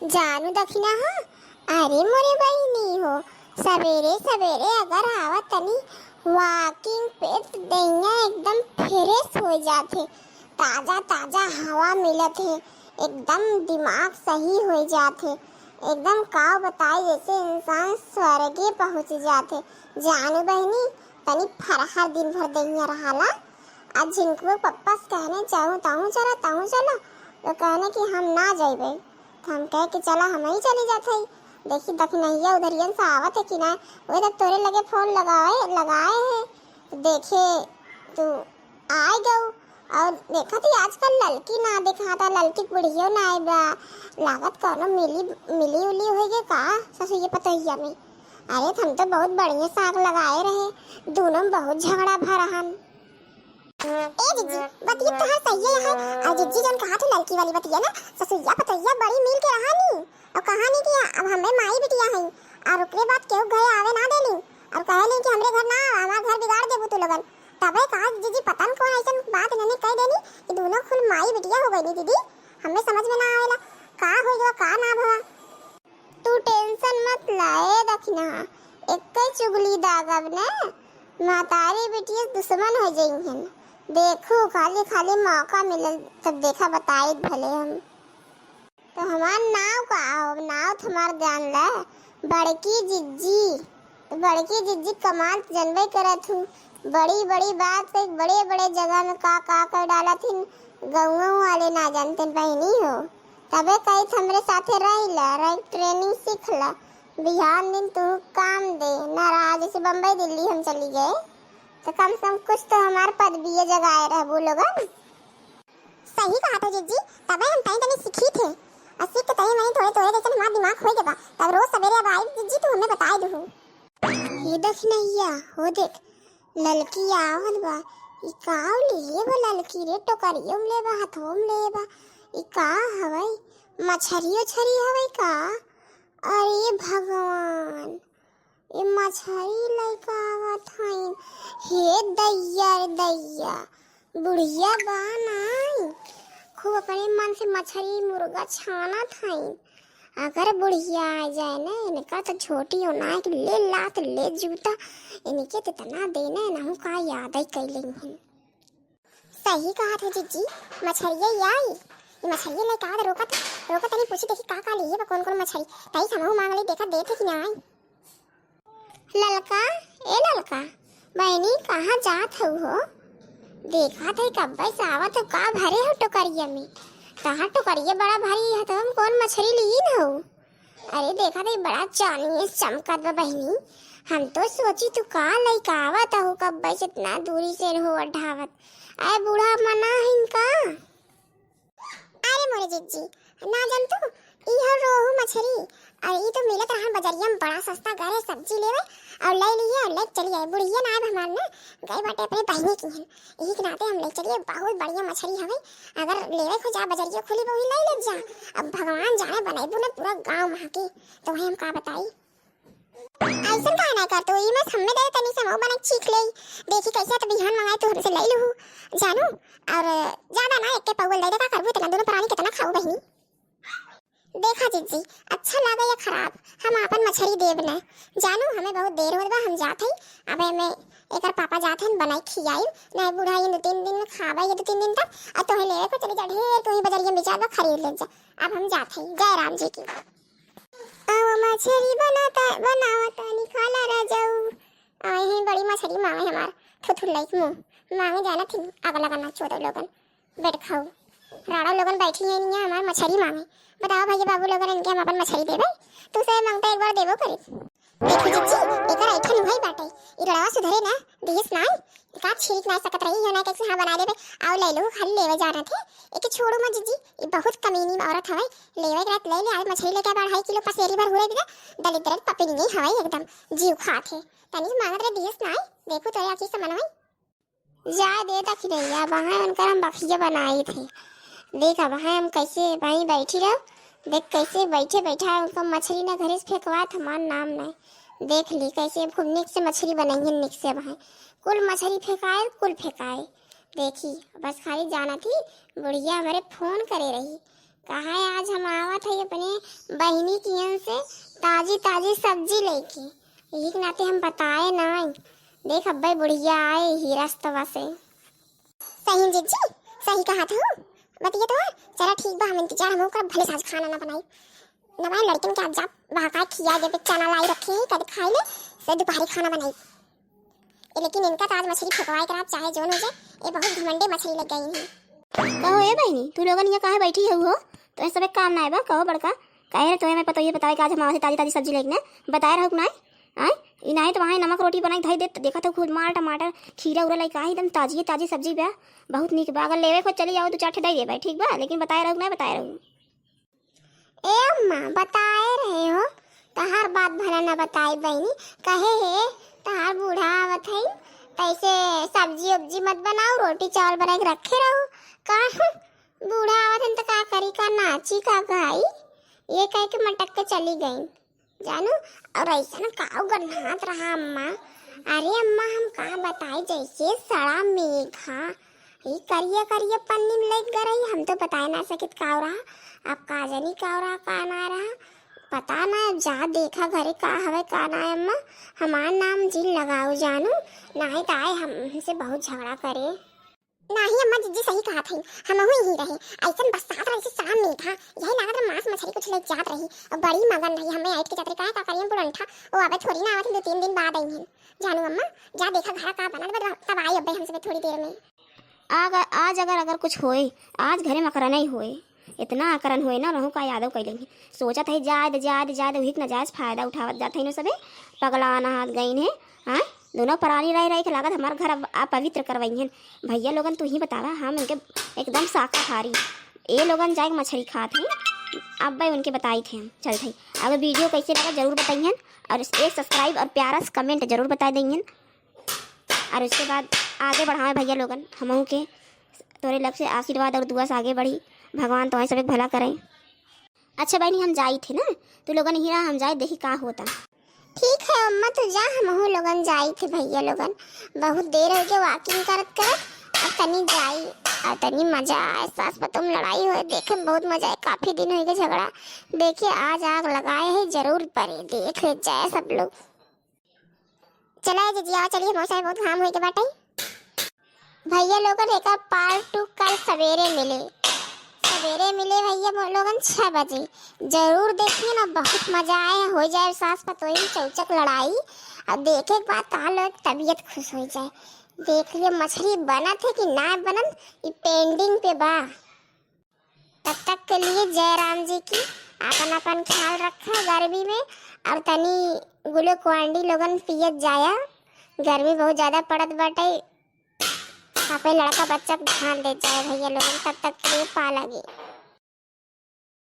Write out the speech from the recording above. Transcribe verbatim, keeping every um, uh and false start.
जानू दखिनहा, अरे मोरे बहिनी हो, सबेरे सबेरे अगर आवत तनी walking पे त देहिया एकदम fresh हो जात है, ताजा ताजा हवा मिलत है, एकदम दिमाग सही हो जात है, एकदम काव बताई जैसे इंसान स्वर्गे पहुँच जात है। जानू बहिनी, तनी फरहर दिन भर देहिया रहाला। आज झिनकुआ पप्पा से कहने चाहूँ तहूँ चला तहूँ चला, तो कहने कि हम ना जइबे। तो हम कहे कि चला हम ही चली जात हई। देखी दखिनहिया उधरियन से आवत है कि ना, वही तब तोरे लगे फोन लगाए लगाए है, तो देखे तू आए गऊ। और देखा थी आजकल ललकी ना दिखाता, ललकी बुढ़ियो ना आए बा, लागत कौनो मिली मिली उली होई गए का ससुइया पतोहिया में। अरे हम तो बहुत बढ़िया साग लगाए रहे, दोनों में बहुत झगड़ा भरहन। ए जिज्जी, बतिया तोहार सही है। और जिज्जी जौन कहा थे ललकी वाली बतिया ना, ससुइया पतोहिया बड़ी मिल के रहा नी। और कहा नी कि अब हमरे माई बिटिया हई, और ओकरे बाद केहू घरे आवे ना देली, और कहली कि हमरे घर ना आवा, हमार घर बिगाड़ देबू तू लोगन। तबे कहा जिज्जी पता न कौन ऐसन बात इन्होंने कह देनी कि दोनों खुल माई बिटिया हो गई दीदी। हमें समझ में ना आवेला का हो गया का ना भवा। तू tension मत ला ए दखिनहा, एक चुगली दागब ने, महतारी बिटिया दुश्मन हो जइहन। देखू खाली खाली मौका मिलल तब देखा बताई भले हम। तो हमार नाव का हो? नाव तो हमार जान ले, बड़की जिज्जी। तो बड़की जिज्जी कमाल तो जनबे करत हूँ, बड़ी बड़ी बात कई, बड़े बड़े जगह में का का कर डालत हिन, गौवा वाले ना जानते बहिनी हो। तबे कही हमरे साथे रह ला, रह training सीख ला, बिहान दिन तू काम दे, नाराज से बम्बई दिल्ली हम चली गए, तो कम से कम कुछ तो हमार पदविये जगाए रहबू लोगन। सही कहा तो जिज्जी, तबे हम तनी तनी सीखी थे। और सीख के तनी मनी थोड़े थोड़े जैसे हमार दिमाग होई गबा, तब रोज सवेरे अब आई जिज्जी तू हमें बताई दू। ये देख नैया, हो देख, ललकी आवत बा। ई का लिए बा ललकी रे, टोकरियो में ले बा, हाथों में ले बा। ई का हवई, मछरी उछरी हवई का? अरे भगवान, ए मछरी लइका आवत हईन। हे दैया रे दैया, बुढ़िया बा नाई, खूब अपने मन से मछरी मुर्गा छानत हईन। अगर बुढ़िया आ जाए ना इनका तो झोटी ओनाए के ले लात ले जूता, इनके तो इतना देना है ना का याद ही कैले हन। सही कहा थे जिज्जी, मछरिया ही आई। ई मछरिया लइका आवत रोकत रोकत तनी पूछी देखी का का लिए बा कौन कौन मछरी, तई समूह मांगले देखा देते कि ना आई। ललका, ए ललका, बहनी कहाँ जात हऊ हो? देखा थे कब्बे से आवत हो का भरे हो टोकरिया में? कहाँ टोकरिया बड़ा भारी है तो हम कौन मछरी लीन हो? अरे देखा थे बड़ा चानी चमकत बा बहनी। हम तो सोची तू का लइका आवत हो कब्बे से इतना दूरी से हो ढावत। अरे बूढ़ा मना हिन का? अरे मोरे जिज्जी, ना जान तू, ई हो रोहू मछरी। अरे ई तो मिलत रहन बजरिया में बड़ा सस्ता, गए सब्जी लेवे और ले लिए और ले चली आए। बुढ़िया ना आए हमार ना, गए बाटे अपने बहिनी की हन, यही के नाते हम ले चलिए। बहुत बढ़िया मछरी हवे, अगर लेवे को जा बजरिया खुली बहु ले ले जा। अब भगवान जाने बनैबू ना पूरा गाँव महा के, तो वही हम का बताई। ऐसन काहे ना कर तू, ई में हमें दे तनी समो बना चीख ले, देखी कैसे तो बिहान मंगाए तू हमसे ले लू जानू, और ज्यादा ना एक के पौल दे दे, का करबू इतना दोनों प्राणी कितना खाऊ बहिनी। देखा जिज्जी, अच्छा लागे या खराब, हम आपन मछरी देब न जानू, हमें बहुत देर होत बा, हम जात हई। अब एमे एकर पापा जात हन बनाई खियाई, नहीं बूढ़ा ये दो तीन दिन में खाबा ये दो तीन दिन तक, और तोहे लेवे को चली जा ढेर, तू ही बजरिया में बिचार बा खरीद ले जा। अब हम जात हई, जय राम जी की। आवा मछरी बनाता बनावता निकाला राजाऊ। आए हैं बड़ी मछरी मांगे हमार थुथुर लाइक मुंह मांगे जाना थी। आग लगाना चोदो लोगन, बैठ खाओ। राड़ा लोगन बैठी है नहीं हमार मछरी मांगे। बताओ भैया बाबू लोगन इनके हम अपन मछरी देवे? तू से मांगता एक बार देबो करी। देखो जिज्जी, एकर ऐठन उहई बाटे। ई रड़वा सुधरे ना, दिहिस नाई। का छील ना सकत रही, यो ना कैसे हाँ बना लेबे। आओ ले लो, खाली लेवे जाना थे। एके छोड़ो मत जिज्जी, ई बहुत कमीनी औरत हवे। लेवे के रात ले ले, आज मछली लेके आवा, अढ़ाई किलो पसेरी भर हुरे दिया। दलिद्रन पपिनी नहीं हवे एकदम, जीव खात है। तनी से मांगत रहे दिहिस नाई, देखो तोरे आँखी से मनवाई। जाए दे दखिनैया, बहाए उनकर हम बखिया बनाई थे। देख अब है हम कैसे भाई बैठी रहो, देख कैसे बैठे बैठा उनका मछली ना घरे से फेंकवात हमार नाम नहीं। देख ली कैसे खूब निक से मछली बनाई है, निक से अब है कुल मछली फेंकाए, कुल फेंकाए। देखी बस खाली जाना थी बुढ़िया हमारे फोन करे रही, कहा है आज हम आवत है अपने बहिनी कियन से ताजी ताजी सब्जी लेके, यही के नाते हम बताए नाई। देख अब्बे बुढ़िया आए ही रस्तवा से। सही जीजी, सही कहत हूँ। बतिया तो है। चला ठीक बा, हम इंतजार हम करब, भले साँझ खाना ना बनाई। ना बनाई, लड़किन के आज जाब बहकाए खिया देबे, चना लाई रखे हैं, कद खाई ले, से दोपहरी खाना बनाई। ए, लेकिन इनका तो आज मछली फेंकवाए के रात चाहे जोन हो जाए, ये बहुत घमंडे मछली लग गई हैं। कहो ए बहिनी, तू लोगन यहाँ काहे बैठी हऊ हो? तो ये सब एक काम ना आए बा, कहो बड़का, काहे रे तोहे मैं पतोहिए बतावे कि आज हम आवत ही ताजी ताजी सब्जी लेके ना, बताए रहू कि नाई? आय, ई नाई तो वहाँ नमक रोटी बनाई धई देत, देखत हो खुद माल टमाटर खीरा उरा लाई काहे एकदम ताजी ताजी सब्जी बा, बहुत नीक बा। अगर लेवे को चली आओ तो चार ठे दई देबे, ठीक बा, लेकिन बताए रहू कि नाई बताए रहू। ए अम्मा, बताए रहे हो, तहार बात भला ना बताई बहिनी, कहे हे तहार बूढ़ा आवत है, तैसे सब्जी उब्जी मत बनाओ, रोटी चावल बना के रखे रहो। का बूढ़ा आवत है तो का करी, का नाची का गाई, ये कह के मटक के चली गई जानू। और ऐसा ना काव गन्हात रहा अम्मा, अरे अम्मा हम का बताई, जैसे सड़ा मेघा ई करिया करिया पन्नी में लग गए रही, हम तो बताए ना सकित का रहा। अब का जानी का रहा का ना रहा, पता ना। अब जा देखा घरे का हवे का ना है अम्मा, हमार नाम जिन लगाओ जानू, नाहीं तो आए हमसे बहुत झगड़ा करे। नाही अम्मा, जिज्जी सही कहत हईन, हमहू यहीं रहे। ऐसन बरसात रहे, ऐसे शाम में था, यही लागत रहे मांस मछली कुछ लेके जात रही और बड़ी मगन रही। हमें ऐठ के जात रही, काहे का करियन पुरंठा, वो अबे थोड़ी ना आवत है, दो तीन दिन बाद आई हैं। जानू अम्मा, जा देखा घरा का बनत बा, तब आई अब्बे हमसे थोड़ी देर में। आग-, आज अगर, अगर कुछ होए, आज घरे में अकरन ही होए, इतना अकरन होए ना, रहू का यादव कैले ही। सोचत है जाए दे, जाए दे, जाए दे, वही के नाजायज फायदा उठावत जात है इन्हों सबे, पगला अनाहत गईन है। हाँ, दोनों परानी रह रह के लागत हमार घर अब अपवित्र करवाई हैं। भैया लोगन तू ही बतावा, हम इनके एकदम शाकाहारी, ए लोगन जाए के मछली खात हैं। अब भाई उनके बताई थे हम, चल थे। अब वीडियो कैसे लगा जरूर बताइए और एक subscribe और प्यारा सा comment जरूर बता देंगे। और उसके बाद आगे बढ़ावे भैया लोगन, हमहू के तोरे लग से आशीर्वाद और दुआ से आगे बढ़ी। भगवान तोहे सबके भला करे। अच्छा बहनी, हम जाई थे ना, तू लोगन यहीं रहा, हम जाए देखी का होता। ठीक है अम्मा, तू जा, हमहू लोगन जाई थे भैया लोगन, बहुत देर हो गया walking करत करत। अब तनी जाई और तनी मजा आए, सास पतोह में लड़ाई होए, देखे में बहुत मजा आए, काफी दिन हो गए झगड़ा, देखे आज आग लगाए है, जरूर परे, देख ले जाए सब लोग। चला ए जिजिया, चलिए, बहुत सारे बहुत घाम होई के बाटे। भैया लोगन, एकर part two कल सवेरे मिले, सवेरे मिले भैया मो-, लोगन छः बजे। जरूर देखिए ना, बहुत मजा आए, हो जाए सास पतोही में चौचक लड़ाई। अब देखे के बाद तार लोग तबीयत खुश हो जाए। देख लिए मछली बनत है कि ना बनत, ई pending पे बा। तब तक के लिए जय राम जी की, आपन आपन ख्याल रखा गर्मी में, और तनी Glucon-D लोगन पियत जाया, गर्मी बहुत ज्यादा पड़त बाटे। आपन लड़का बच्चा के ध्यान दे जाए भैया लोगन। तब तक के लिए पा लगे।